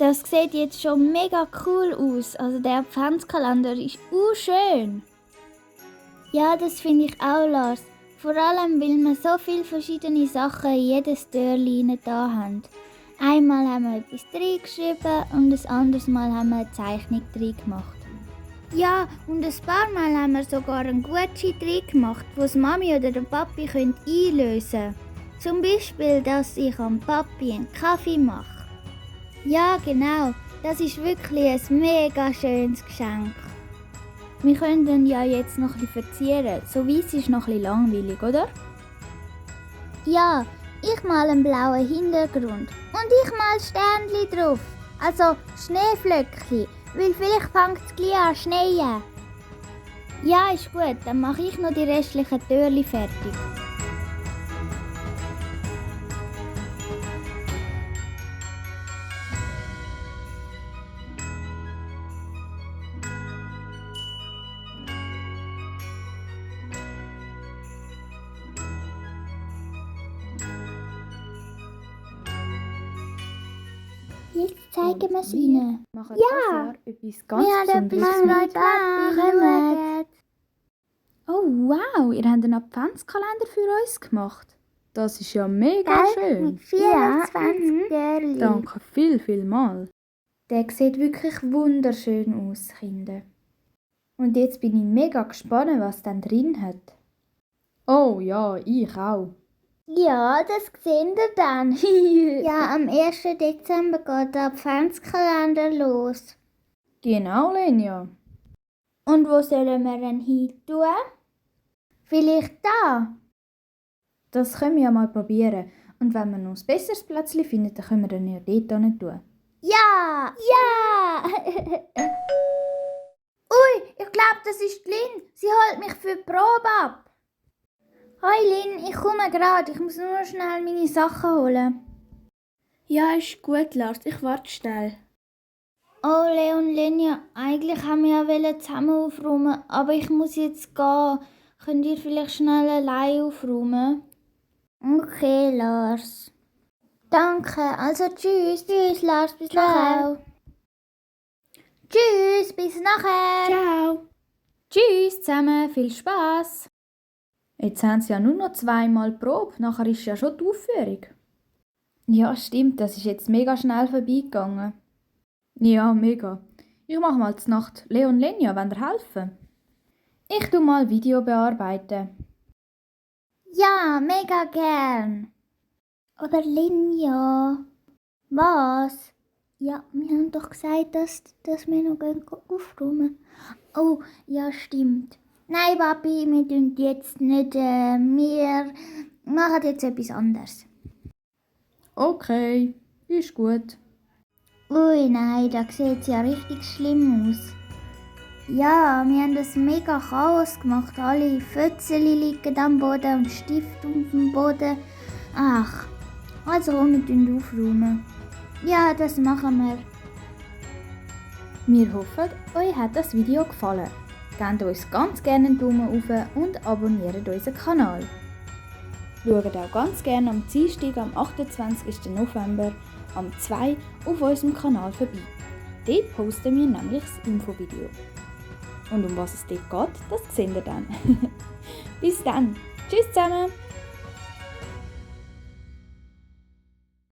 Das sieht jetzt schon mega cool aus. Also der Adventskalender ist schön. Ja, das finde ich auch, Lars. Vor allem, weil wir so viele verschiedene Sachen in jedes Türchen da haben. Einmal haben wir etwas reingeschrieben und ein anderes Mal haben wir eine Zeichnung reingemacht. Ja, und ein paar Mal haben wir sogar einen Gutschein reingemacht, den die Mami oder der Papi einlösen können. Zum Beispiel, dass ich am Papi einen Kaffee mache. Ja, genau. Das ist wirklich ein mega schönes Geschenk. Wir können ihn ja jetzt noch ein bisschen verzieren. So weiss ist noch ein bisschen langweilig, oder? Ja, ich male einen blauen Hintergrund. Und ich male Sternchen drauf. Also Schneeflöckchen. Weil vielleicht fängt es gleich an schneien. Ja, ist gut. Dann mache ich noch die restlichen Türchen fertig. Jetzt zeigen wir es ihnen. Machen Ja. das Jahr etwas ganz Wir haben Besonderes. etwas gemacht. Oh wow, ihr habt einen Adventskalender für uns gemacht. Das ist ja mega schön. Mit 24 Türchen. Danke viel mal. Der sieht wirklich wunderschön aus, Kinder. Und jetzt bin ich mega gespannt, was dann drin hat. Oh ja, ich auch. Ja, das sehen wir dann. Ja, am 1. Dezember geht der Adventskalender los. Genau, Lenja. Und wo sollen wir denn hin tun? Vielleicht da? Das können wir ja mal probieren. Und wenn wir noch ein besseres Plätzchen finden, dann können wir dann ja dort hin tun. Ja! Ja! Ui, ich glaube, das ist Lynn. Sie holt mich für die Probe ab. Hi Lynn, ich komme gerade. Ich muss nur schnell meine Sachen holen. Ja, ist gut, Lars. Ich warte schnell. Oh, Leo und Lenja, eigentlich haben wir ja zusammen aufräumen, aber ich muss jetzt gehen. Könnt ihr vielleicht schnell allein aufräumen? Okay, Lars. Danke, also tschüss. Tschüss, Lars, bis nachher. Tschüss, bis nachher. Ciao. Tschüss zusammen, viel Spaß. Jetzt haben sie ja nur noch 2-mal Probe, nachher ist ja schon die Aufführung. Ja, stimmt, das ist jetzt mega schnell vorbeigegangen. Ja, mega. Ich mache mal zur Nacht Leon und Lenja, wollt ihr helfen? Ich tu mal Video bearbeiten. Ja, mega gern. Oder Lenja. Was? Ja, wir haben doch gesagt, dass wir noch aufräumen. Oh, ja, stimmt. Nein, Papi, wir tun jetzt nicht. Wir machen jetzt etwas anderes. Okay, ist gut. Ui, nein, da sieht es ja richtig schlimm aus. Ja, wir haben das mega Chaos gemacht. Alle Fötzchen liegen am Boden und Stift auf dem Boden. Ach, also wir tun aufräumen. Ja, das machen wir. Wir hoffen, euch hat das Video gefallen. Gebt uns ganz gerne einen Daumen hoch und abonniert unseren Kanal. Schaut auch ganz gerne am Dienstag, am 28. November, am 2 auf unserem Kanal vorbei. Dort posten wir nämlich das Infovideo. Und um was es dort geht, das seht ihr dann. Bis dann. Tschüss zusammen.